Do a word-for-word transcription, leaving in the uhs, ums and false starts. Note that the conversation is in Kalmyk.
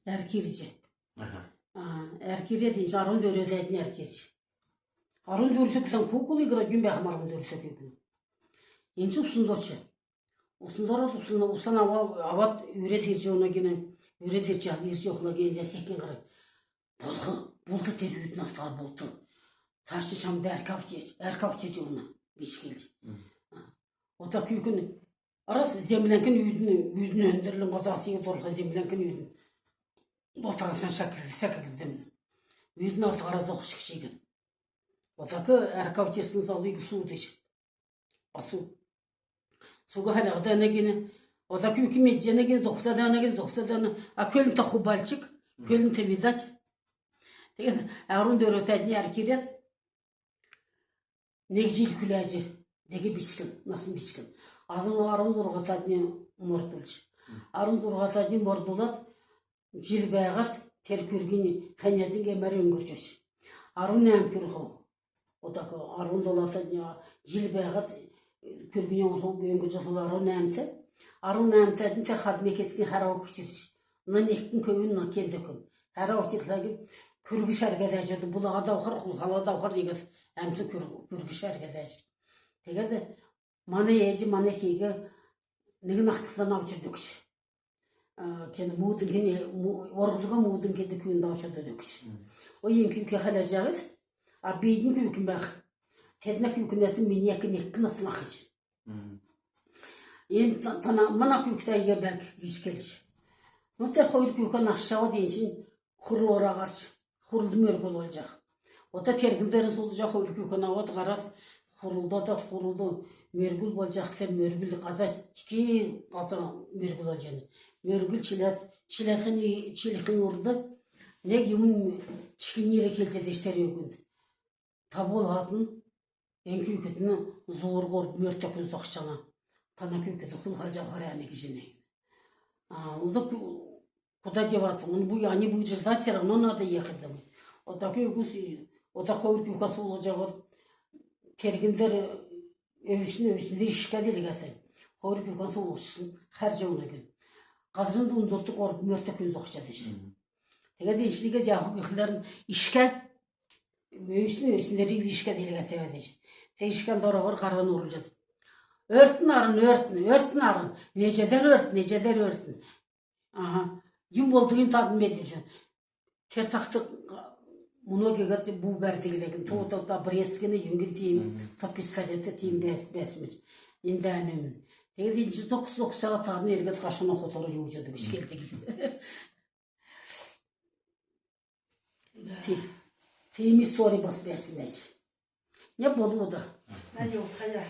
Әрк ирҗ. Әрк ирәд, эн чигн арвн дөрвдәтнь әрк ирҗ. Арвн дөрвдәс күүкн кукол играть, гүн бәәхм арвн дөрвдәс күүкн. Эн чигн уснд оч. Уснд орад, усн, усан авад, үрәд ирҗ йовна гинә, үрәд ирҗ, ирҗ йовхла гинә, секин һар. Болх, булт, тер үүдн астар булт. Цааш чамд әрк авч, әрк авч ирҗ йовна гиҗ келҗ. Ода күүкн арас землянкин үүдн, үүдн өндрлә, мазас ик дорла землянкин үүдн. Дотр астан секгдм. Үүдн арт һарад зогсчкҗ гин. Одак әрк авч ирсн залу ик суудҗ. Асу. Суг хәләһәд әнә гинә. Ода күүкн медҗәнә гинә, зогсад әнә гинә, зогсад әнә. А көлн таху бальчик, көлн тевидать. Тегәд арвн дөрвдәтнь әрк ирәд. Нег җил хүләҗ, дег бичкн, насн бичкн. Азн арвн зурһаднь морд болҗ. Арвн зурһаднь морд болад, җил бәәһәд, тер күргнь хәнәднь гемәр өңгрҗ оч. Арвн нәәмн күрһ. Одак арвн долан сарин җил бәәһәд, күргнь өңгрҗ оч, арвн нәәмн. Арвн нәәмн сарин тер хадм кецкнь хәрү күцәҗ. На некн көвүн, на кенҗ көвүн. Хәрү күцәҗ ләгн күрг шәргәд әҗәд, булһа давхар, хулхла давхар, иигәд әмтн күрг шәргәд әҗәд. Тегәд мана ээҗ, мана ик нег нахцтан авч өгч. Кен муудн кен, орһлго муудн кен күүнд авч өгч. Ой, эн күүкн хәләҗәһәд, а бидн күүкн бәәх. Теднә күүкнәс мини әк некн насн ахҗ. Эн тана мана күүкд әйг бәәх гиҗ келҗ. Ну, тер хойр күүкән асчавад, эн чигн хурлд орад һарч, хурлд мөргүл болҗах. Ода тергн деерән суулҗах, хойр күүкән авад һарад, хурлд одад, хурлд мөргүл болҗах, тер мөргүл һазад, ик һаза мөргүл болҗана. Мөргүл чиләд, чиләхин, чилхин урд нег юм чикнр келҗәд эштәр өгүнд. Та болһатн, эн күүкднь зуур һурвн мөртә күн зогсҗана. Тана күүкд хулхалҗ авхар әмтн гиҗ ни. А, ода ку-, куда деваться? Он бу-, они будут ждать, всё равно надо ехать домой. Ода күүкн с-, ода хойр күүкән суулһҗ авад, тергн деер өвсн, өвсн ишкәд илгәтә. Хойр күүкән суулһҗ, хәрҗ йовна гин. Һазрин дундур һурвн мөртә күн зогсҗад ич. Тегәд эн чигн яһв гихләрн, ишкә өвсн, өвсн деер ишкәд илгәтә бәәдг. Тер ишкән дорһр һаран орулҗ. Өртн арн, өртн, өртн арн. Неҗәдәр өртн, неҗәдәр өртн. Аһа. Юм болдгинь тадн медүлҗ. Тер цагт многигар бу бәрдг ләгн. То, то, то обрезкин, юңгин тиим, то пистолет тиим бәәс-, бәәсмн. Эндән өмн. Тегәд эн чигн зогс-, зогсҗ тадн эргәд һашуна хотор йовҗ одв гиҗ келдг. Ти-, тиим истори бас бәәсмн. Не болв ода. На, йовсхая.